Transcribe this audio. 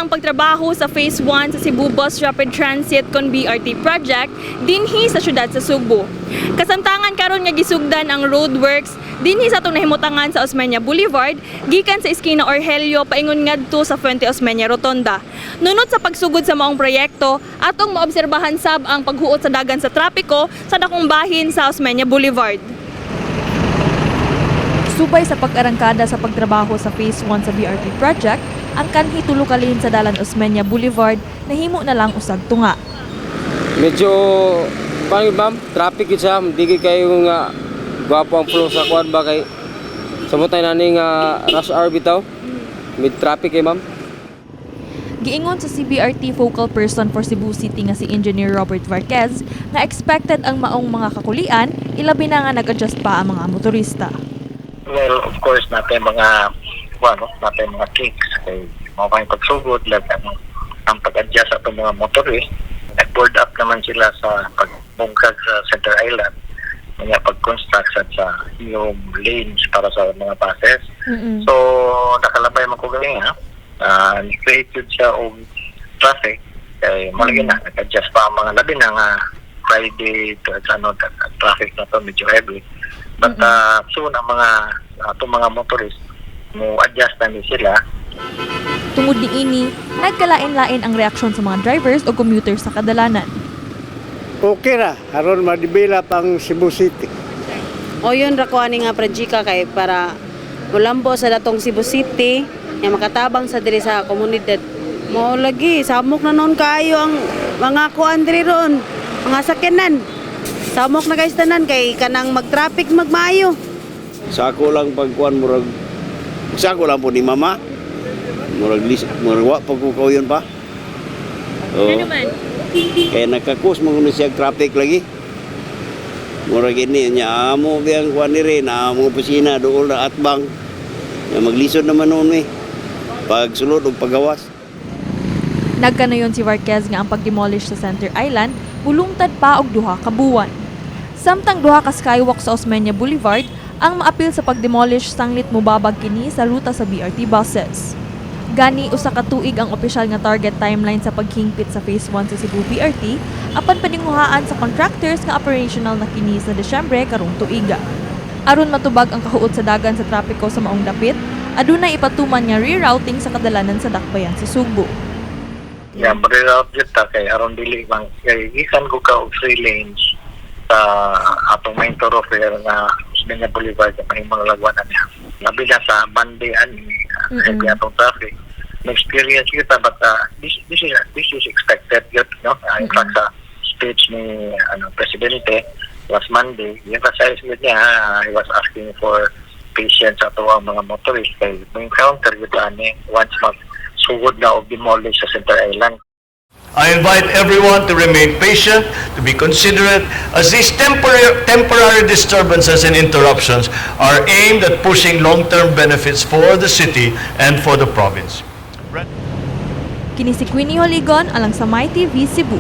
na ang pagtrabaho sa Phase 1 sa Cebu Bus Rapid Transit kon BRT project dinhi sa syudad sa Sugbo. Kasamtangan karon nga gisugdan ang roadworks dinhi sa atong nahimutangan sa Osmeña Boulevard gikan sa eskina Orgelio paingon ngadto sa Fuente Osmeña Rotonda. Nunot sa pagsugod sa maong proyekto, atong maobserbahan sab ang paghuot sa dagan sa trapiko sa dakong bahin sa Osmeña Boulevard. Subay sa pag-arangkada sa pagtrabaho sa Phase 1 sa BRT project, ang kanhi tulo ka lane sa dalan Osmeña Boulevard nahimo na lang usag tunga. Medyo, paano yun, ma'am, traffic yun siya, hindi kayo nga gwapo ang flow sa kuan ba kay sa mo tayo nani nga rush hour bitaw. Mid traffic eh, ma'am. Giingon sa CBRT focal person for Cebu City nga si Engineer Robert Varquez nga expected ang maong mga kakulian, ilabi na nga nag-adjust pa ang mga motorista. Well, of course, natin mga ano, natin mga kinks kay mao kay pagsugod like ano, ang pag-adjust sa atong mga motorist. Nag-board up naman sila sa pagbungkag sa Center Island, mga pag-construct sa new lanes para sa mga buses. So, nakalabay man ko galing ha. Create yun siya og traffic kay mo lagi na nag-adjust pa ang mga, labi na nga Friday to ano, traffic na to medyo heavy. But soon ang mga atong mga motorist mo adjust na ni sila. Tungod niini, nagkalain-lain ang reaksyon sa mga drivers o commuters sa kadalanan. Okay ra, aron ma-develop ang Cebu City. O yun ra ko ani nga project kay para mulambo sa datong Cebu City nga makatabang sa diri sa komunidad. Mao lagi samok na noon kaayo ang mga kuan diri ron, mga sakyanan. Samok na kay tanan kay kanang mag-traffic magmaayo. Sa ako lang pagkuan, murag sa ako lang po ni mama. Murag lis, murag wa pa ko kauyon pa. Oo. Man? Kaya nakakus mo kuno siya traffic lagi. Murag ini nya amo biyang kuan diri na amo opisina dool na atbang. Ya maglisod naman noon eh. Pagsulod og pagawas. Nagkanayon si Varquez nga ang pag-demolish sa Center Island mulungtad pa og 2 ka buwan. Samtang duha ka skywalk sa Osmeña Boulevard ang maapil sa pag-demolish sanglit mobabag kini sa ruta sa BRT buses. Gani 1 ka tuig ang opisyal nga target timeline sa paghingpit sa Phase 1 sa Cebu BRT apan paninguhaan sa contractors nga operational na kini sa Desyembre karong tuiga. Aron matubag ang kahuot sa dagan sa trapiko sa maong dapit, adunay ipatuman nga rerouting sa kadalanan sa dakbayan sa Sugbo. Yeah, reroute jud ta kay aron dili bang kay gikan ko ka og three lanes sa atong main thoroughfare nga Osmeña Boulevard sa mahimong lagwan na niya. Labi na sa Monday ani heavy atong traffic. Na-experience kita, but this is expected yun, no? In fact, sa speech ni ano presidente last Monday, emphasize yun niya, he was asking for patience sa ato ang mga motorists kay encounter yun ani once mag sugod na og demolish sa Center Island. I invite everyone to remain patient, to be considerate, as these temporary disturbances and interruptions are aimed at pushing long-term benefits for the city and for the province. Kini si Queenie Holigon alang sa MyTV Cebu.